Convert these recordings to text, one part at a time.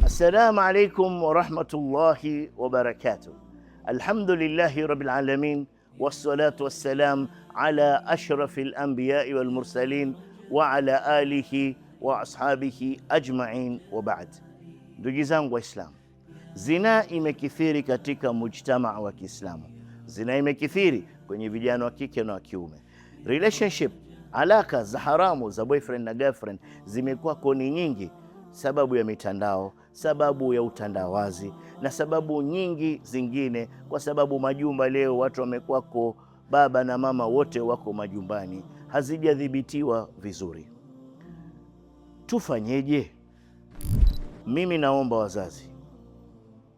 Assalamu alaikum warahmatullahi wabarakatuh. Alhamdulillahi rabbil alamin wassalatu wassalam ala ashrafil anbiyai wal mursalin wa ala alihi wa ashabihi ajmain wa ba'd. Ndugu zangu Waislamu, zinaa imekithiri katika mujtamaa wa Kiislamu. Zinaa imekithiri kwenye vijana wa kike na wa kiume. Relationship, alaka za haramu za boyfriend na girlfriend zimekuwa koni nyingi, sababu ya mitandao, sababu ya utandawazi na sababu nyingi zingine, kwa sababu majumba leo watu wamekuwako, baba na mama wote wako majumbani, hazijadhibitiwa vizuri. Tufanyeje? Mimi naomba wazazi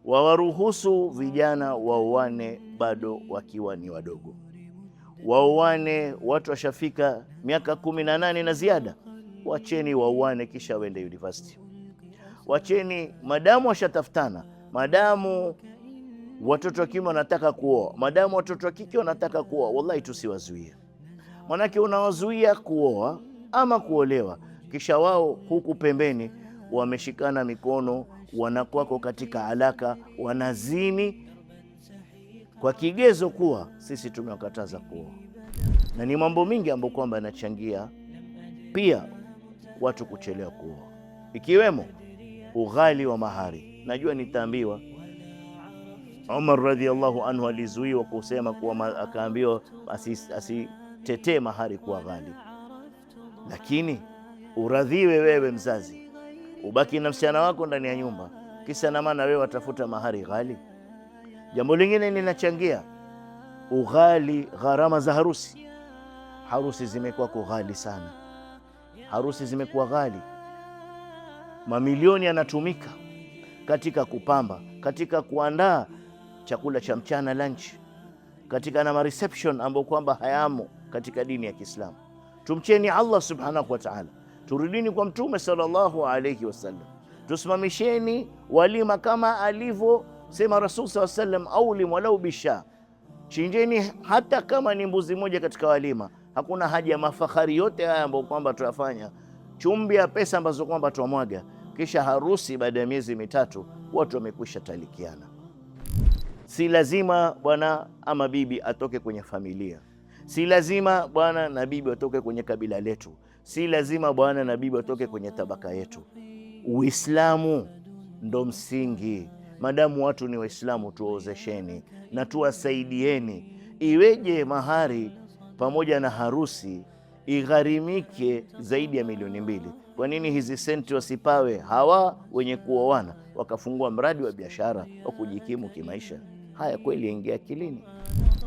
wawaruhusu vijana waoane bado wakiwa ni wadogo, waoane watu washafika miaka 18 na ziada, wacheni waoane kisha waende university. Wacheni madamu washatafutana, madamu watoto wa kiume wanataka kuoa, madamu watoto wa kike wanataka kuoa, wallahi tusiwazuie. Manake unawazuia kuoa ama kuolewa, kisha wao huku pembeni wameshikana mikono, wanakuwako katika alaka, wanazini kwa kigezo kuwa sisi tumewakataza kuoa. Na ni mambo mingi ambayo kwamba yanachangia pia watu kuchelewa kuoa, ikiwemo ughali wa mahari. Najua nitaambiwa Umar radhiallahu anhu alizuiwa kusema kuwa, akaambiwa asitetee mahari kuwa ghali, lakini uradhiwe wewe mzazi ubaki na msichana wako ndani ya nyumba, kisa na maana wewe watafuta mahari ghali. Jambo lingine linachangia ughali, gharama za harusi. Harusi zimekuwa ghali sana, harusi zimekuwa ghali, mamilioni yanatumika katika kupamba, katika kuandaa chakula cha mchana lunch, katika na reception ambayo kwamba hayamo katika dini ya Kiislamu. Tumcheni Allah subhanahu wa ta'ala, turudini kwa Mtume sallallahu alayhi wasallam, tusimamisheni walima kama alivyosema Rasul sallallahu alayhi wasallam, aulim walau bisha, chinjeni hata kama ni mbuzi moja katika walima. Hakuna haja ya mafahari yote haya ambayo kwamba tuyafanya, chumbi ya pesa ambazo kwamba twamwaga, kisha harusi baada ya miezi mitatu watu wamekwisha talikiana. Si lazima bwana ama bibi atoke kwenye familia, si lazima bwana na bibi watoke kwenye kabila letu, si lazima bwana na bibi watoke kwenye tabaka yetu. Uislamu ndo msingi. Madamu watu ni Waislamu, tuwaozesheni na tuwasaidieni. Iweje mahari pamoja na harusi igharimike zaidi ya 2 milioni? Kwa nini hizi senti wasipawe hawa wenye kuoana wakafungua mradi wa biashara wa kujikimu kimaisha? Haya kweli ingia akilini?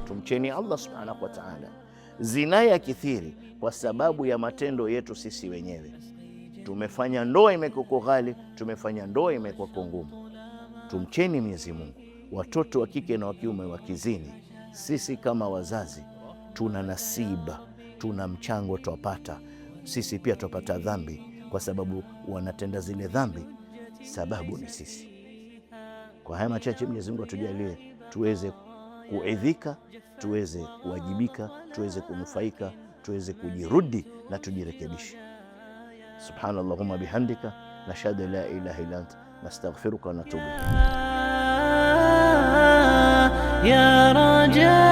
Tumcheni Allah subhanahu wa ta'ala. Zinaa ya kithiri kwa sababu ya matendo yetu sisi wenyewe. Tumefanya ndoa imekuwa ghali, tumefanya ndoa imekuwa ngumu. Tumcheni Mwenyezi Mungu. Watoto wa kike na wa kiume wakizini, sisi kama wazazi tuna nasiba, tuna mchango twapata. Sisi pia twapata dhambi kwa sababu wanatenda zile dhambi, sababu ni sisi. Kwa haya machache, Mwenyezi Mungu atujalie tuweze kuidhika, tuweze kuwajibika, tuweze kunufaika, tuweze kujirudi na tujirekebishe. Subhanallahumma bihamdika nashhadu la ilaha illa anta nastaghfiruka wa natubu ya raja.